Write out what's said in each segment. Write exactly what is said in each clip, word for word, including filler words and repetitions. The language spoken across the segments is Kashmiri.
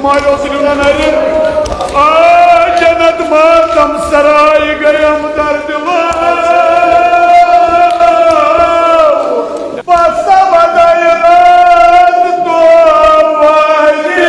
مایوس لُنن ارِ، آ جنت ماتم سرائے گیم در دلو۔ پس بدای رات تو وادی۔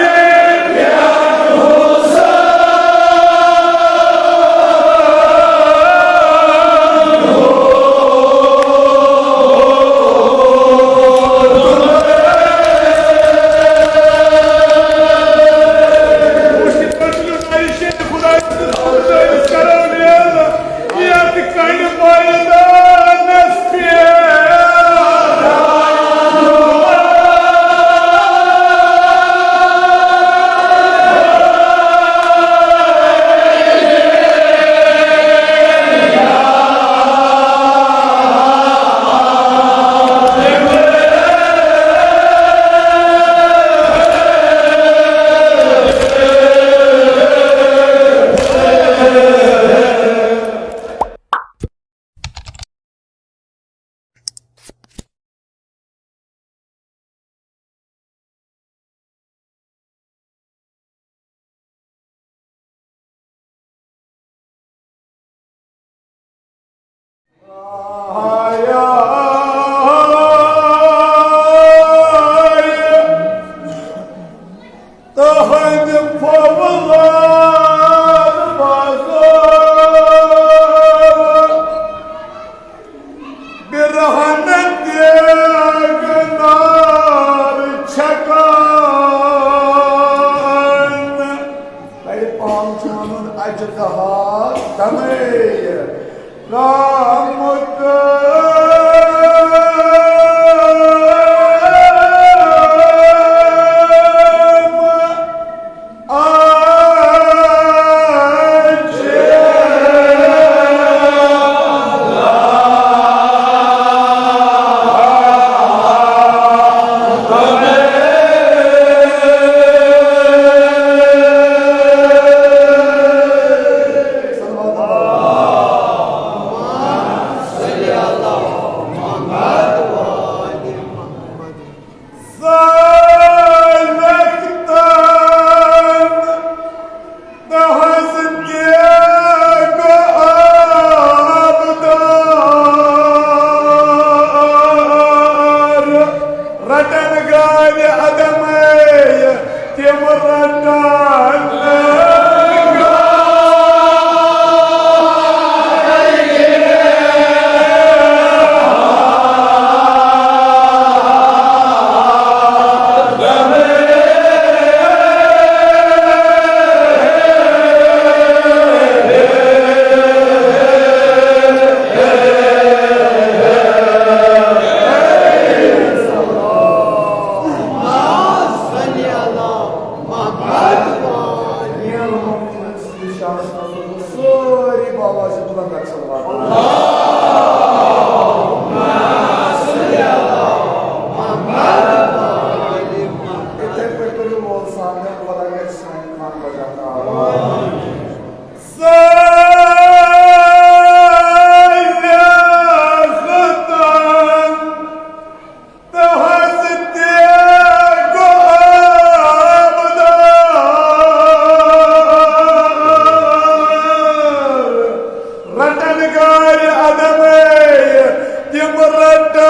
تہنٛدِ فولاد بازو، برہنہ دیگ نار چھکان۔ بڑِ پہم چھُ ونُن اجدہا دمے۔ رحمت رٹن گاڑِ عدمے تِم رٹن۔ سٲری بابا چھِ بُلند اکھ صلوات۔ یِتھَے پٲٹھۍ کٔرِو مول صاحب خۄدا گژھِ سانہِ خانہٕ بجا تھاوُن۔ سٲری ختم۔ تہٕ حضرت گو آبدار رٹن گارِ عدمے تِم رٹن۔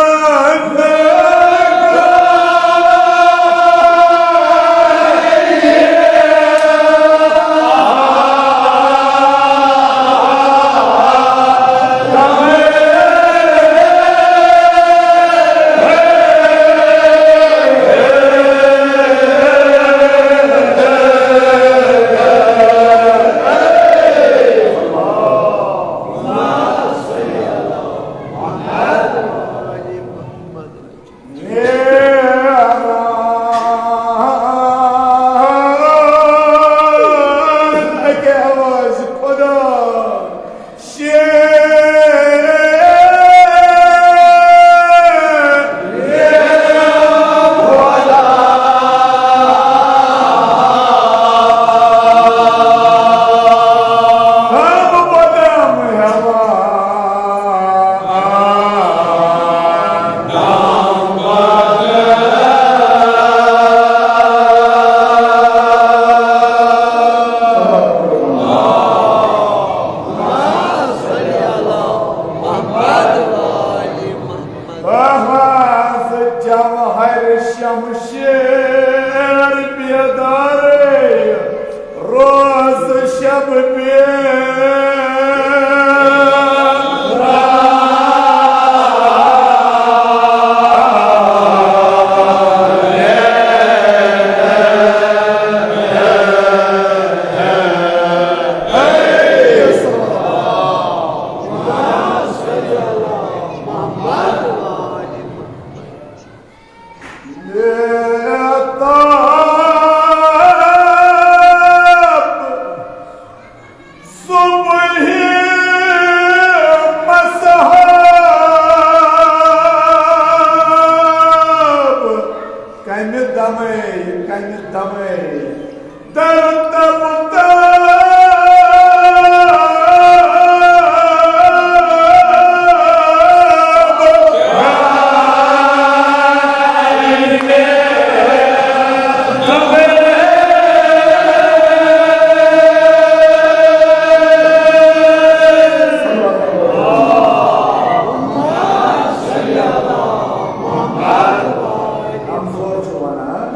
دارے روز شب بیدار۔ صبحی مسحب کمہِ دمے، کمہِ دمے در تب تب۔ ہمسور چھُ وَنان،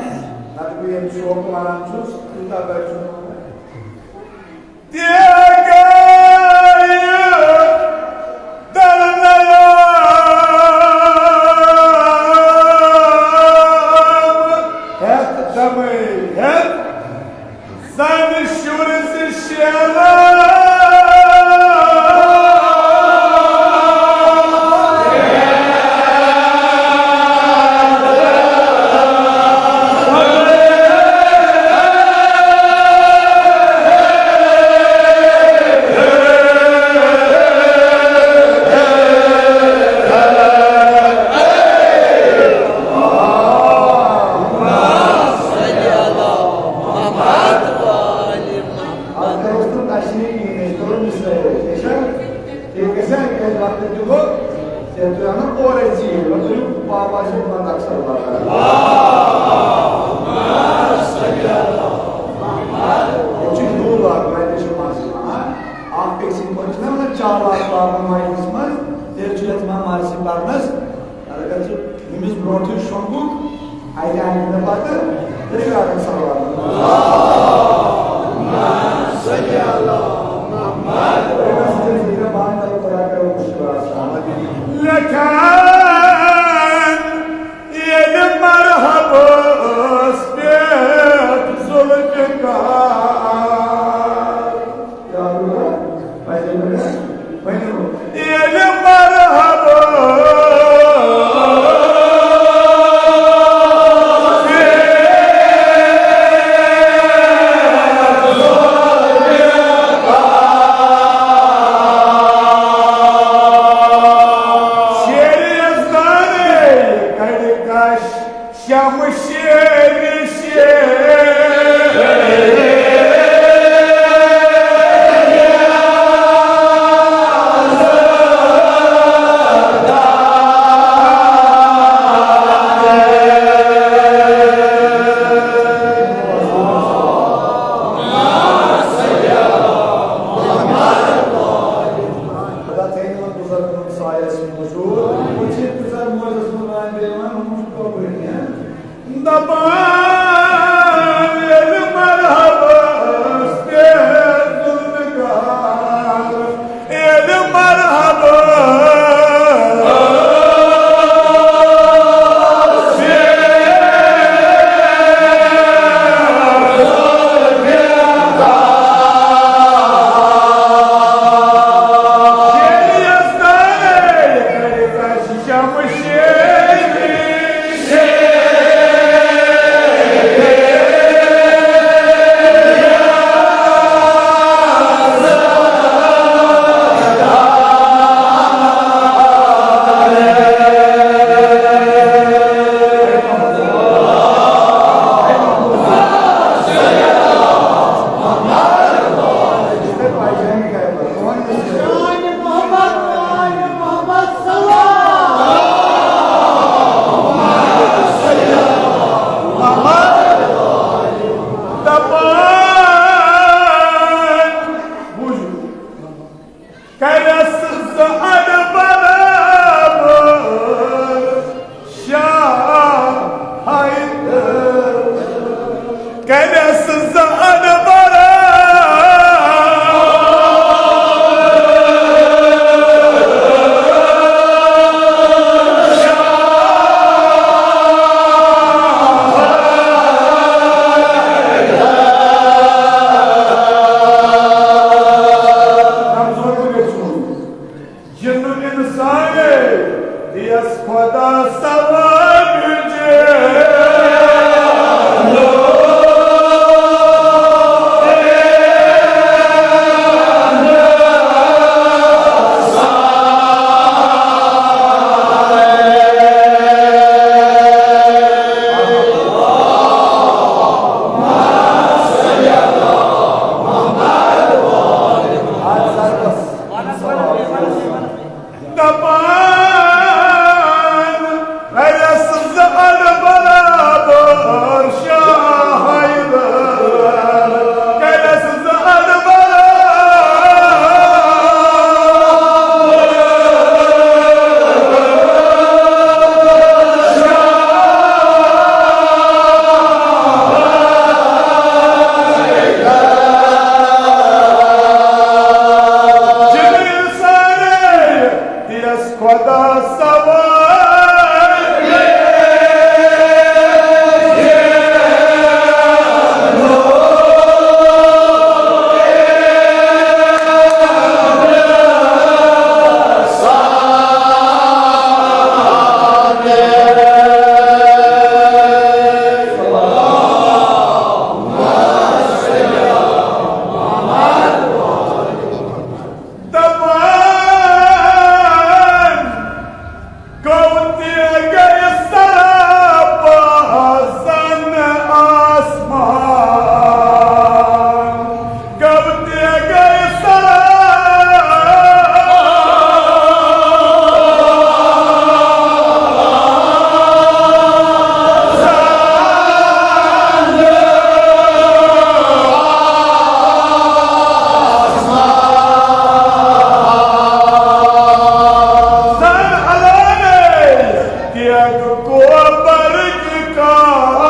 نَتہٕ بہٕ ییٚمہِ شوقہٕ وَنان چھُس، تیوٗتاہ کَتہِ چھُس وَنان؟ تہِ گٔیہِ دَرنَیاب ہٮ۪تھ دَمے ہٮ۪تھ۔ زَن شُر زِ شیران۔ اَتھ گٔژھ نہٕ تشریح یِنۍ، أسۍ کَرو مِثالے، ٹھیٖک چھا؟ تیٚلہِ گژھِ اَکہِ لَٹہِ وقتہٕ تہِ گوٚو، تیٚلہِ تُہۍ اَنُن اورَے ژیٖرۍ، وۄنۍ کٔرِو پاپا سۭتۍ بنٛد اکثر واتان۔ ییٚتہِ چھُ ہیوٗ لاگُن، اَتہِ چھُ مَزٕ یِوان۔ اَکھ أکۍ سٕنٛدۍ پٲٹھۍ چھِنہ وَنان چالاک لاگُن مجلِس منٛز، تیٚلہِ چھُ یَتھ یِوان مَزٕ تہِ پَرنَس۔ اگر ژٕ أمِس برونٛٹھٕے شۄنٛگُکھ، اَتہِ آیہِ نہٕ پَتہٕ بیٚیہِ لاگان سوال۔ لیکھان ییٚلہِ مرحبس پٮ۪ٹھ ذوالفقار۔ کیٛاہ گوٚو؟ وۄنۍ ؤنِو۔ ییٚلہِ مرحبا شیرِ یزدانے کَرِ کش شمشیر شیر۔ خدا تھٲینو بُزرگن ہُنٛد سایَس موجود۔ وۄنۍ چھِ بُزرگ موجود، ہُم چھِ کوٚرمُت کینٛہہ۔ دپان ییٚلہِ مرحبس پٮ۪ٹھ ذوالفقار، ییٚلہِ مرحبس پٮ۪ٹھ ذوالفقار، ییٚلہِ یزدانے کَرِ کش شمشیر۔ دپان، بوٗزِو، کَرٮ۪س زٕ اَڈٕ برابر شاہ حیدر۔ گرس زن برابر۔ جن انسان یس خدا ثواب جے۔ دپان، رَیَس زٕ اَڈٕ برابر شاہ حیدر، رَیَس زٕ اَڈٕ برابر۔ جبریل سارے، یس خدا سوال۔ دپان، گوٚو تہِ گٔے سراپا زن آسمان۔ گوٚو تہِ گٔے سراپا زن علامے دیگ گوبر کی کار۔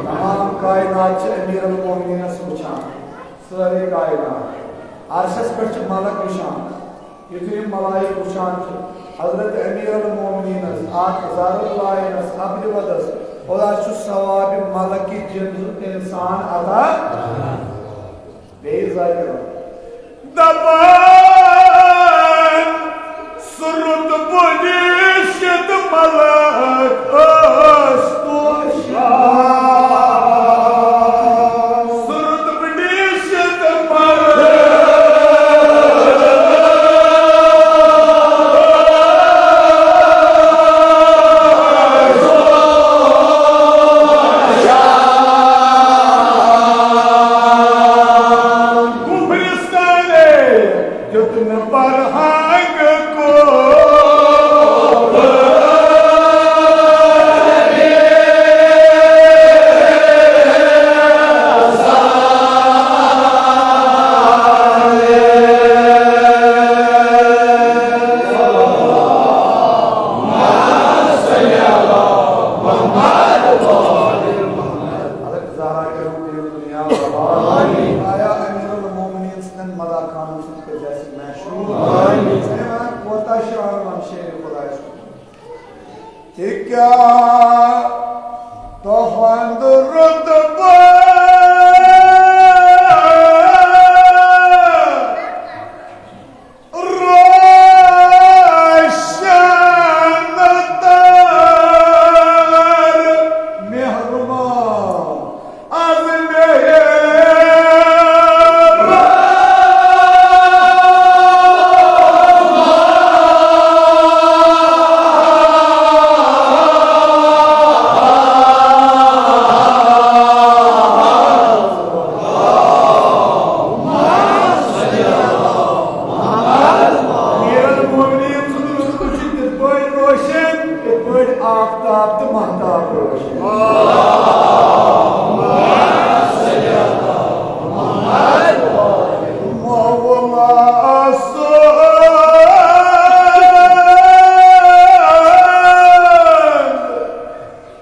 تمام کائنات چھِ امیر المومنینس وٕچھان۔ سٲرٕے کائنات۔ عرشس پٮ۪ٹھ چھِ ملک وٕچھان۔ یُتھُے یِم ملائک وٕچھان چھِ، حضرت امیر المومنینس، آقا زہر العینس، عبد ودس، خدا چھُ ثواب ملک جن انسان عطا۔ بیٚیہِ ذاکر۔ دپان، سُہ رُتبہٕ نِشت ملک ٲس پوشان۔ سُہ رُتبہٕ نِشت ملک ٲس پوشان۔ کفرستانے دیُت نہٕ برہنگ کو۔ حضرت زہرا کرم دین دنیا آباد۔ آمین۔ آیا امیر المومنین سٕنٛدٮ۪ن مداح خانن سۭتۍ کٔرۍ زِ اَسہِ محشوٗر؟ آمین۔ ہے وَنان، کوتاہ شان وَن شیرِ خۄدایَس کُن۔ تہِ کیٛاہ تُہُنٛد رُتبہٕ روشن تر مہربان از مہربان۔ آفتاب تہٕ مہتاب روشن۔ مولا سُنٛد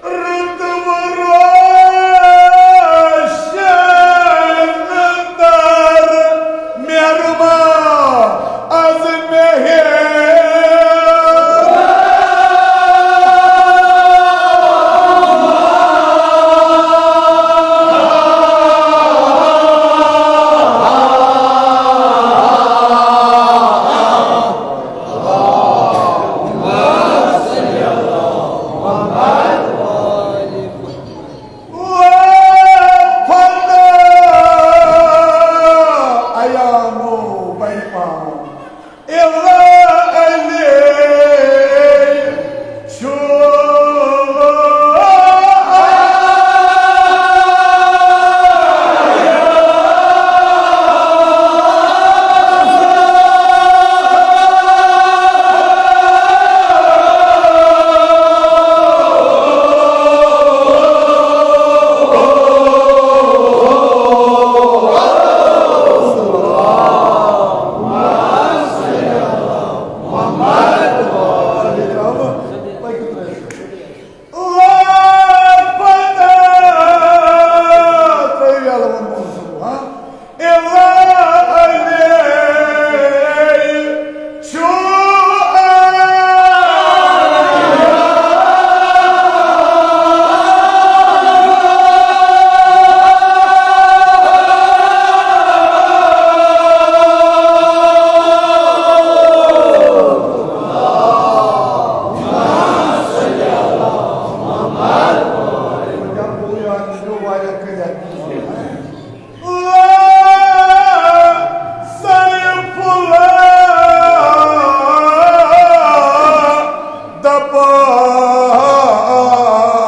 رُتبہٕ روشن تر مہربان از مہر۔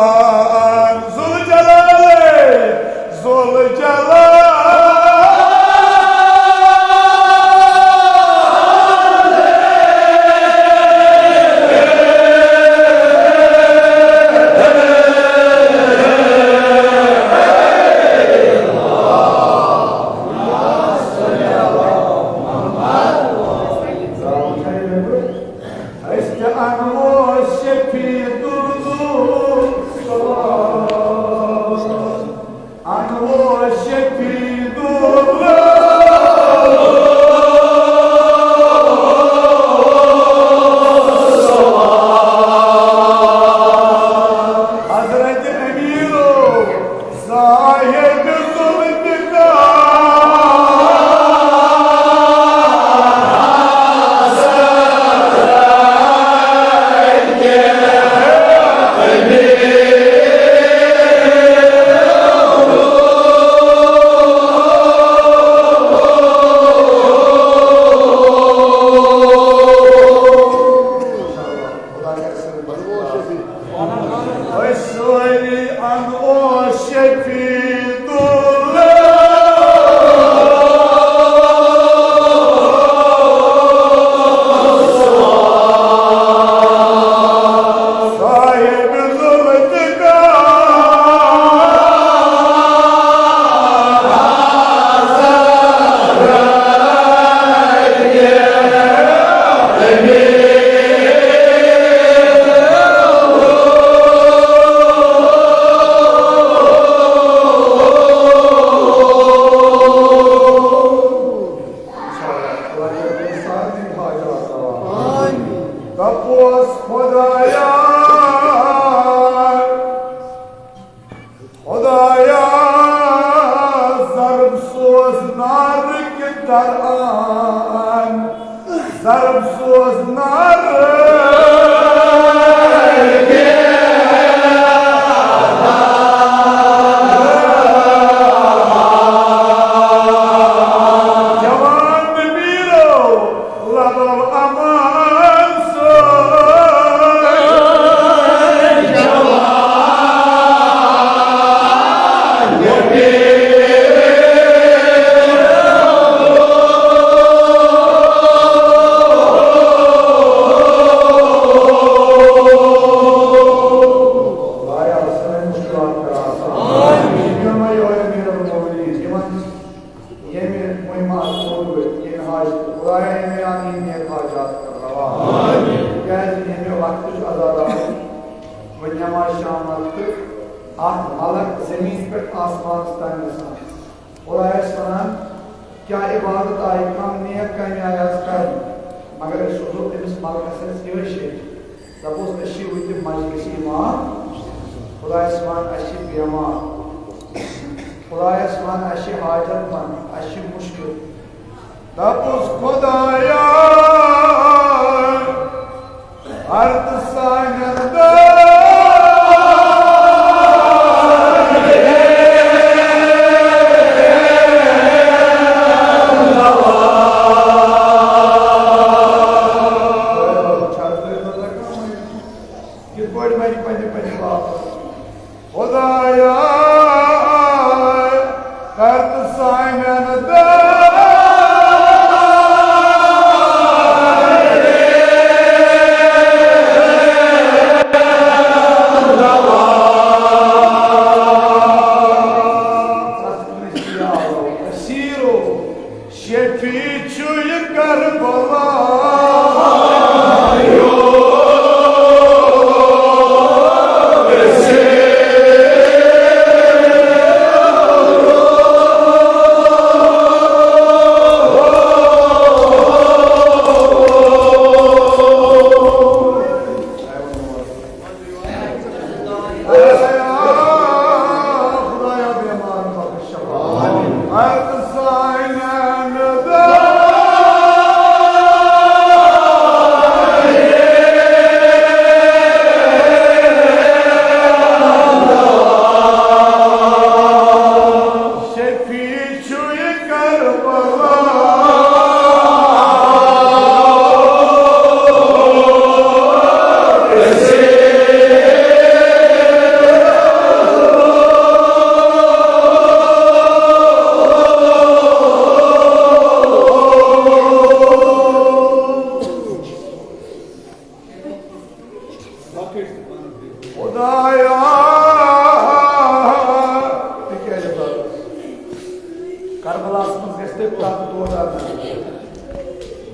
دپان ذوالجلال، ذوالجلال۔ أسۍ تہِ اَنوو شفیع دُلہٕ، اَنوو شفیع دُلہٕ۔ حضرت امیرو، صاحب ذوالفقار۔ أسۍ سٲری اَنو شفیع دُلہٕ۔ صاحب ذوالفقار۔ نماز شام وقتہٕ اکھ ملک زمین پٮ۪ٹھ آسمانس تام گژھان۔ خدایس ونان، کیا عبادت آیہِ کم، نیک کامہِ آیہِ از کرنہٕ؟ مگر أسۍ سوزو أمِس ملکس اَسہِ یِہوٚے شیٚچھ۔ دپوس، أسۍ چھِ وٕنہِ تہِ مجلس امام۔ خدایس ون، اَسہِ چھِ بیمار۔ خدایس ون، اَسہِ چھِ حاجت مند، اَسہِ چھِ مشکل۔ دپُس، خدایا، ہر تہٕ سانٮ۪ن دادٮ۪ن دوا۔ کِتھ پٲٹھۍ وَنہِ پننہِ پننہِ باپَتھ؟ خدایا، کر تہٕ سانٮ۪ن دادٮ۪ن دوا۔ اسیرو، شفیع چھُ یہِ کربلا۔ شفیع چھُ یہِ کربلا۔ خدایا، تِکیٛازِ کربلاہس منٛز گژھِ تۄہہِ پرٛٮ۪تھ دۄہ دَرد۔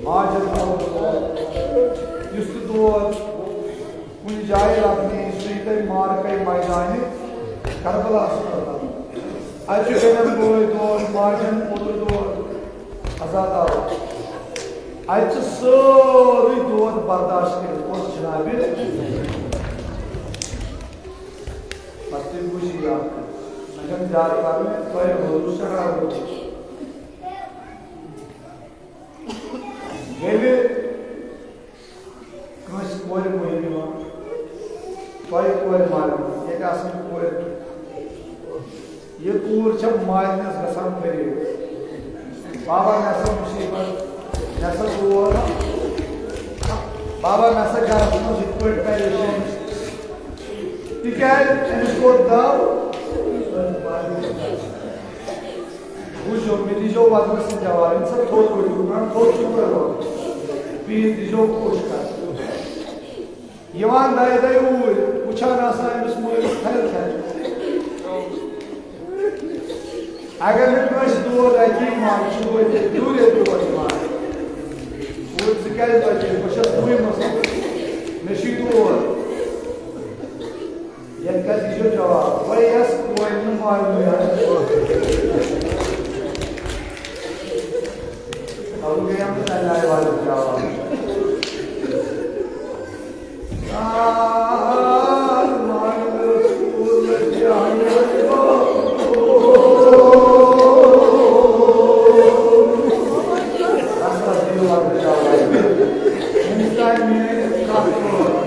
ماجد، یُس تہِ دود کُنہِ جایہِ لبنہٕ یی، سُہ یی تۄہہِ معرکہ میدانِ کربلاہس منٛز لبنہٕ۔ اَتہِ چھُ بیٚنٮ۪ن بوے دود، ماجٮ۪ن پوٚتُر دود۔ عذاب آو۔ اَتہِ چھُ سورُے دود برداشت کٔرِتھ۔ کۄس جنابِ؟ پتہٕ تُہۍ بوٗزِو یہِ اکھ۔ مےٚ چھَنہٕ زیادٕ پَرُن، تۄہہِ حضور سٮ۪ٹھاہ رُت۔ ییٚلہِ کٲنٛسہِ کورِ مٔہِنِو یِوان، تۄہہِ کورِ مارن، ییٚتہِ آسان کورِ۔ یہِ کوٗر چھےٚ مالِنِس گژھان فریٖد۔ بابا، مےٚ سا مُصیٖبت، مےٚ سا دود۔ بابا، مےٚ سا گرس منٛز یِتھ پٲٹھۍ پریشٲنی۔ تِکیٛازِ أمِس کوٚر دَو۔ وٕچھِو، مےٚ دیٖزیو وزنَس سۭتۍ جواب، ییٚمہِ ساتہٕ تھوٚد ؤٹِو، نہ تھوٚد چھُو تۄہہِ وَنُن۔ بِہِتھ دیٖزیو کوٚش کَتھ۔ یِوان دَے دَے اوٗرۍ، وٕچھان آسان أمِس مٲلِس تھَرِ تھَرِ۔ اگر نہٕ کٲنٛسہِ دود اَتی، مان، چھُ وٲتِتھ دوٗرے دود یِوان۔ اوٗرۍ ژٕ کیٛازِ لَگہِ؟ بہٕ چھَس وٕنۍ منٛز، مےٚ چھُے دود۔ یتھ کتھ دیٖزیو جواب، وۄنۍ یس کورِ نہٕ مارنُے آسہِ۔ تَوٕ گٔیَم نہٕ تَمہِ آیہِ واریاہ جواب۔ آ، مارنہٕ اوس کوٗر لٔگۍ جہنم۔ بس، بس، دِیِو وقت جواب۔ ہندوستان میٲنۍ کتھ وٲژ۔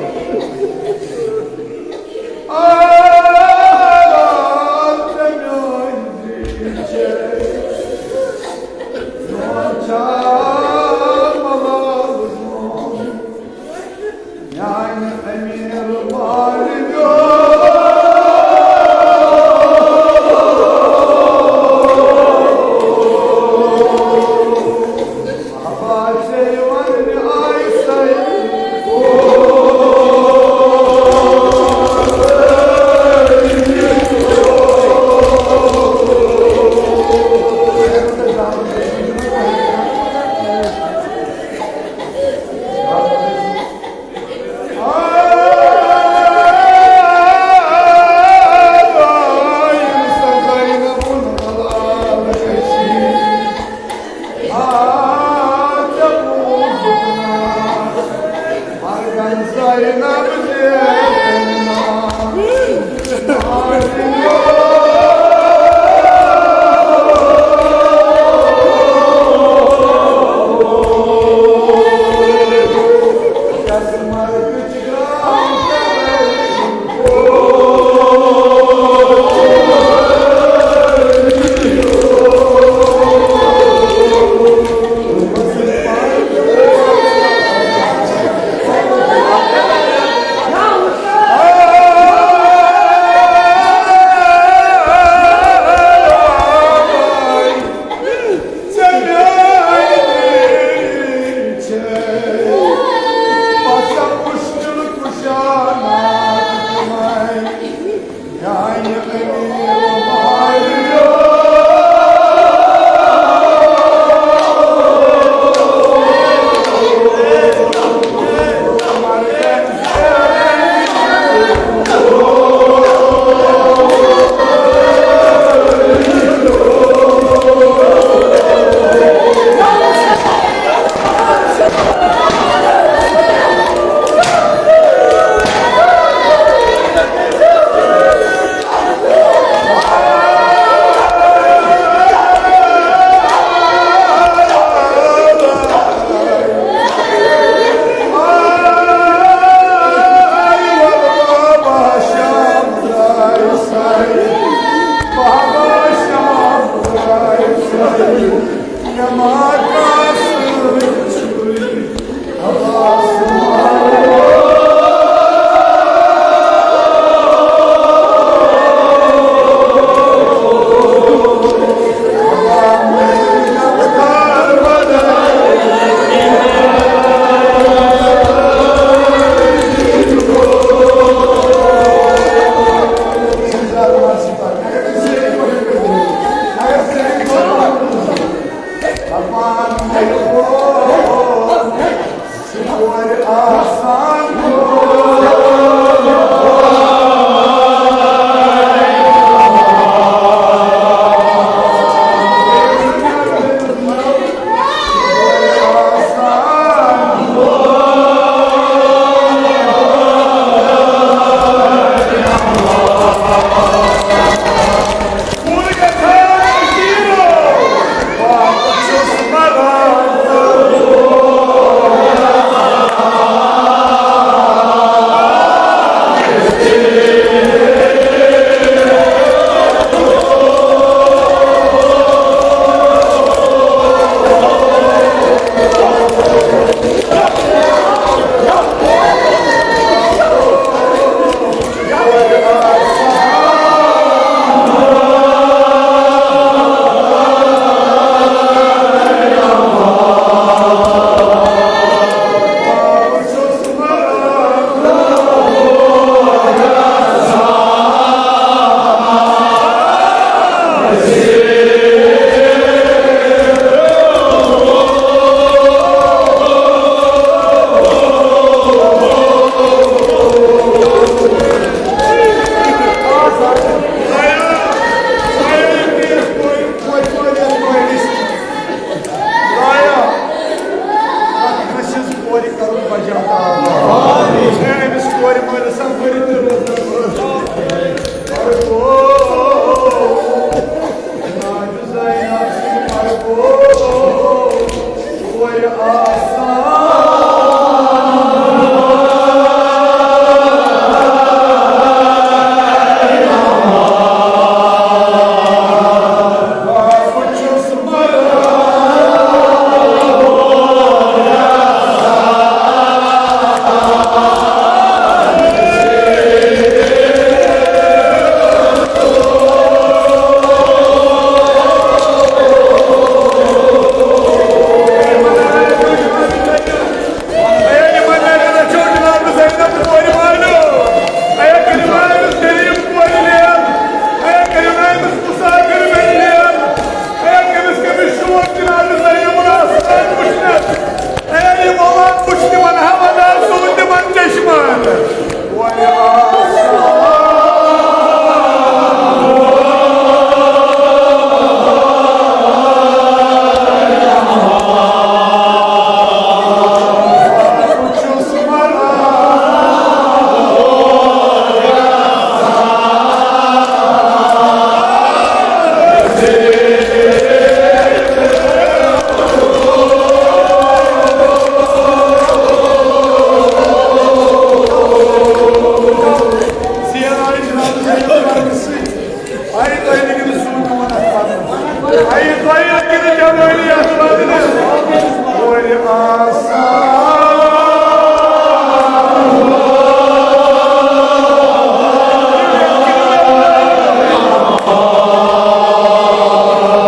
آیہِ تۄہہِ نہٕ کِنہٕ سُہ میون اَتھ پَتہٕ؟ آیہِ تۄہہِ نہٕ کِنہٕ جمٲلی اَتھ پَتہٕ؟ وۄنۍ آسان۔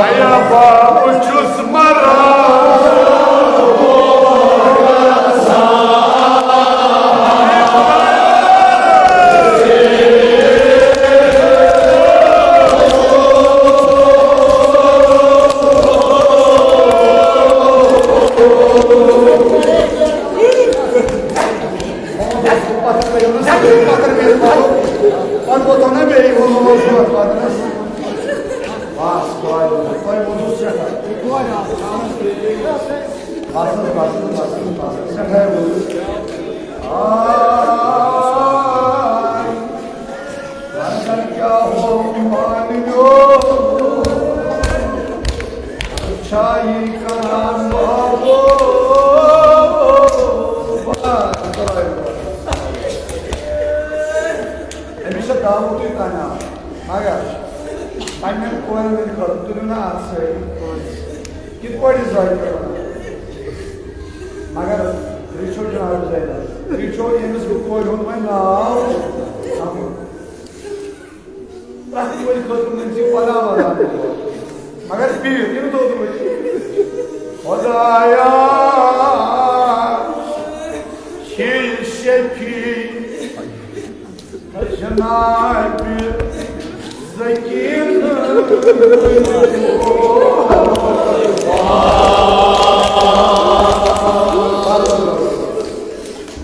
آیا بابہٕ چھُس مران۔ پتہٕ گوٚو تۄہہِ نا بیٚیہِ ووٚنمُت اوس یورٕ پتہٕ۔ بس، تۄہہِ ووٚن، تۄہہِ ووٚنوٕ سٮ۪ٹھاہ۔ بس حظ، بس حظ، بس حظ، بس حظ، سٮ۪ٹھاہ ووٚن۔ آے، وۄنۍ زن کیٛاہ ہو مانیو، چھا یہِ کران بابو؟ بس، تۄہہِ ووٚن۔ أمِس چھےٚ دعوتٕے تَنہٕ آمٕژ، مگر پنٛنٮ۪ن کورٮ۪ن ہٕنٛدِ خٲطرٕ تُلِو نہٕ اَتھ سۭتۍ کٲنٛسہِ۔ کِتھ پٲٹھۍ یہِ زٲوِج چھےٚ وَنان؟ مگر پرٛژھو جناب زینب، پرٛژھو ییٚمِس بہٕ کورِ ہُنٛد وۄنۍ ناو ہٮ۪مہٕ۔ پرٛٮ۪تھ کورِ خٲطرٕ مٔنٛزۍ یہِ پناہ وَنان۔ مگر بِہِتھ یِم دوٚدمٕتۍ۔ خۄدایا، چھِ شفیع جناب ذکین۔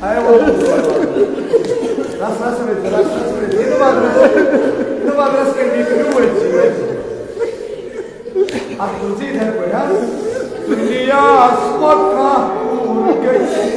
اے وۄنۍ۔ رس، رس رٔٹِو، رس، رس رٔٹِو۔ یہِ نہٕ وَدرَس، یہِ نہٕ وَدرَس کٔرِو، یہِ کٔرِو ؤتھۍ، ؤتھۍ۔ اَتھ تُل ژٕ یِتھَے پٲٹھۍ، ہا؟ دُنیاہَس مۄکھا پوٗرٕ گٔژھِتھ۔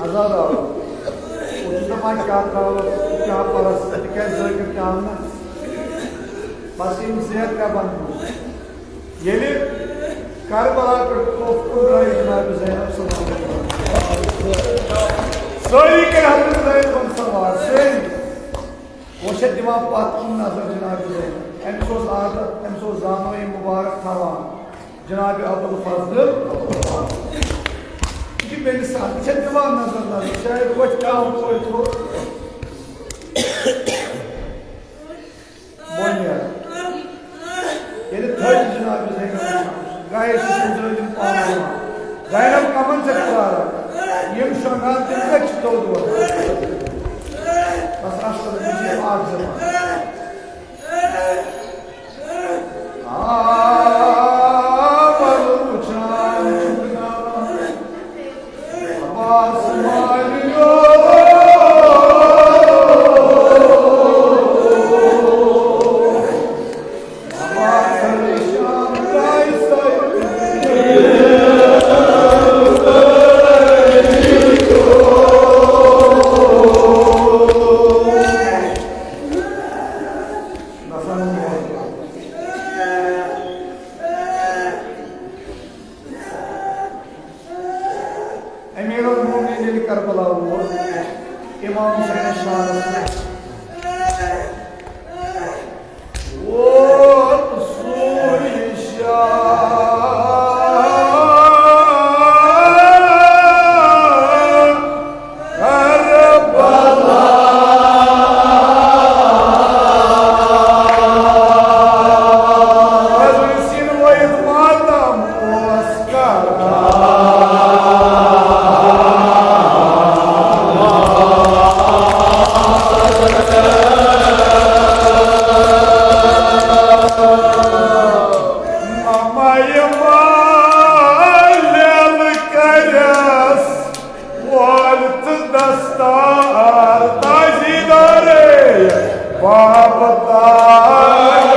عذاب آو۔ بہٕ چھُس دَپان، کیٛاہ ترٛاوَس، کیٛاہ پَرَس، تِکیٛازِ ذٲکِر تہِ آو نہٕ۔ بَس یِم زیر کیٛاہ بَنہٕ؟ ییٚلہِ کربلا پٮ۪ٹھ خوف کُن درٛایہِ جناب زینب صلی اللہ علیہ وسلم۔ سٲری کٔرۍ حضرت زینبَن سوار، سٲری۔ وۄنۍ چھےٚ دِوان پَتھ کُن نظر جناب زینب۔ أمِس اوس عادت، أمِس اوس زانوے مُبارک تھاوان جناب ابوالفضل۔ یہِ چھِ بیٚنہِ ساتھ، یہِ چھےٚ دِوان نظر نظر، شاید وۄتھِ کانٛہہ وۄتھِ ہُہ۔ بۄن نیران۔ ییٚلہِ تھٔج جناب زینب وٕچھان، گایہِ چھِ تِم زٲلِم پانہٕ یِوان۔ زینب کمن ژےٚ کھاران؟ یِم شۄنٛگان تِم کَتہِ چھِ توٚت وۄتھان؟ بس اَصٕل، یہِ چھِ اَکھ زٕ پانہٕ۔ آ، وَلہٕ وٕچھان چھُکھ نا۔ امیر المومنین ییٚلہِ کربلا ووت، امام حسین شہادت، ووت سُے شاہ کربلا۔ حضرت سین وٲیِتھ ماتم اوس کران۔ ممے مالل کرس وال تہٕ دستار تازی دارے باب تاج۔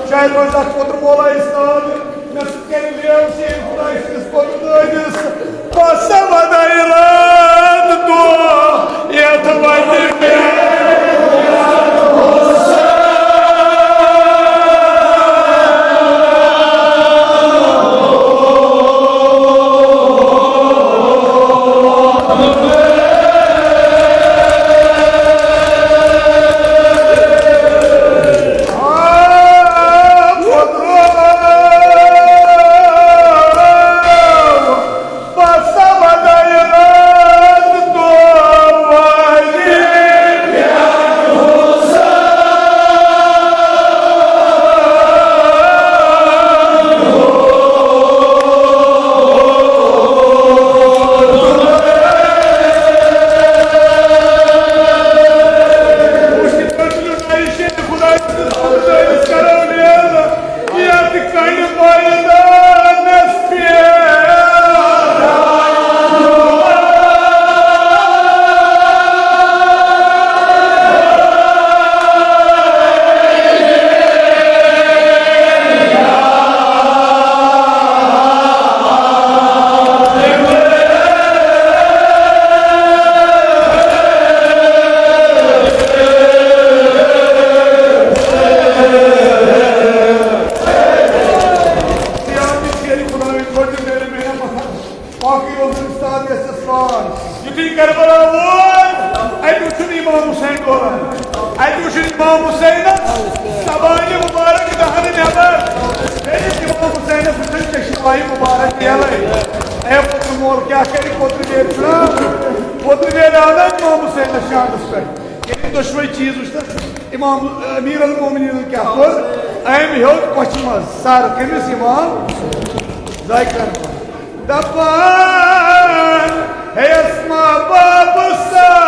شاید روزِ اَتھ پوٚتُر مولایہِ سان، مےٚ سۭتۍ کَرِ لیو شیٖن خۄداے سٕنٛدِس پوٚتُر دٲدِس۔ بس وۄنۍ ارادٕ دۄہ یَتھ وَتہِ مےٚ۔ باقٕے روزن اُستاد یَس یَس وان۔ یُتھُے کربلا ووت، اَتہِ وُچھُن امام حسین دوران۔ اَتہِ وُچھُن امام حسینس زبانہِ مبارک دہنہٕ نٮ۪بر۔ بیٚیہِ امام حسینس وُچھُن چشمایہِ مبارک یلے۔ اے پوٚتُر مول، کیٛاہ کرِ پوٚتُر بیٚیہِ چھُنا؟ پوٚتُر بیٚیہِ آو نا امام حسینس شانس پٮ۪ٹھ۔ ییٚلہِ دۄشوے چیٖز وُچھتس امام امیر المومنین کیٛاہ کوٚر؟ أمۍ ہیوٚت کۄچھِ منٛز سر کٔمِس؟ امام زاکر۔ دپان، ہے اسما باب سر۔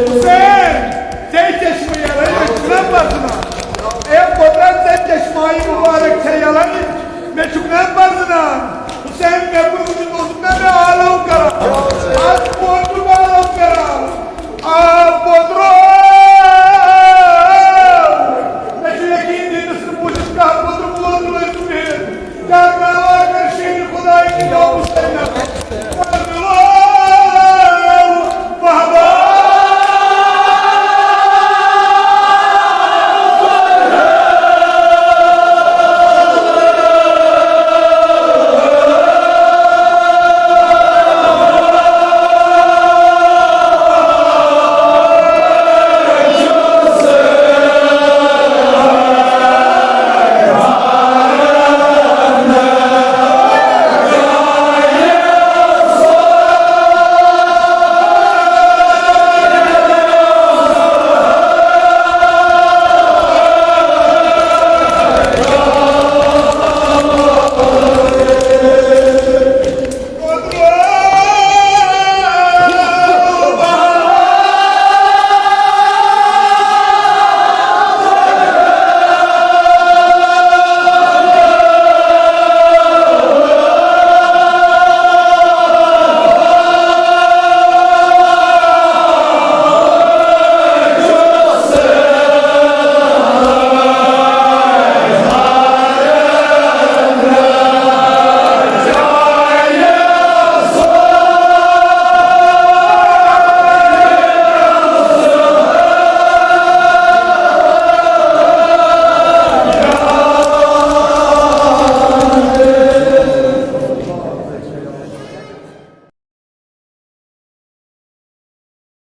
حسین، ژےٚ چشمہٕ یلے، مےٚ چھُنہ پرٛژھُن۔ اے پوٚترا، ژےٚ چشمایہِ مُبارک چھےٚ یلے؟ مےٚ چھُکھ نا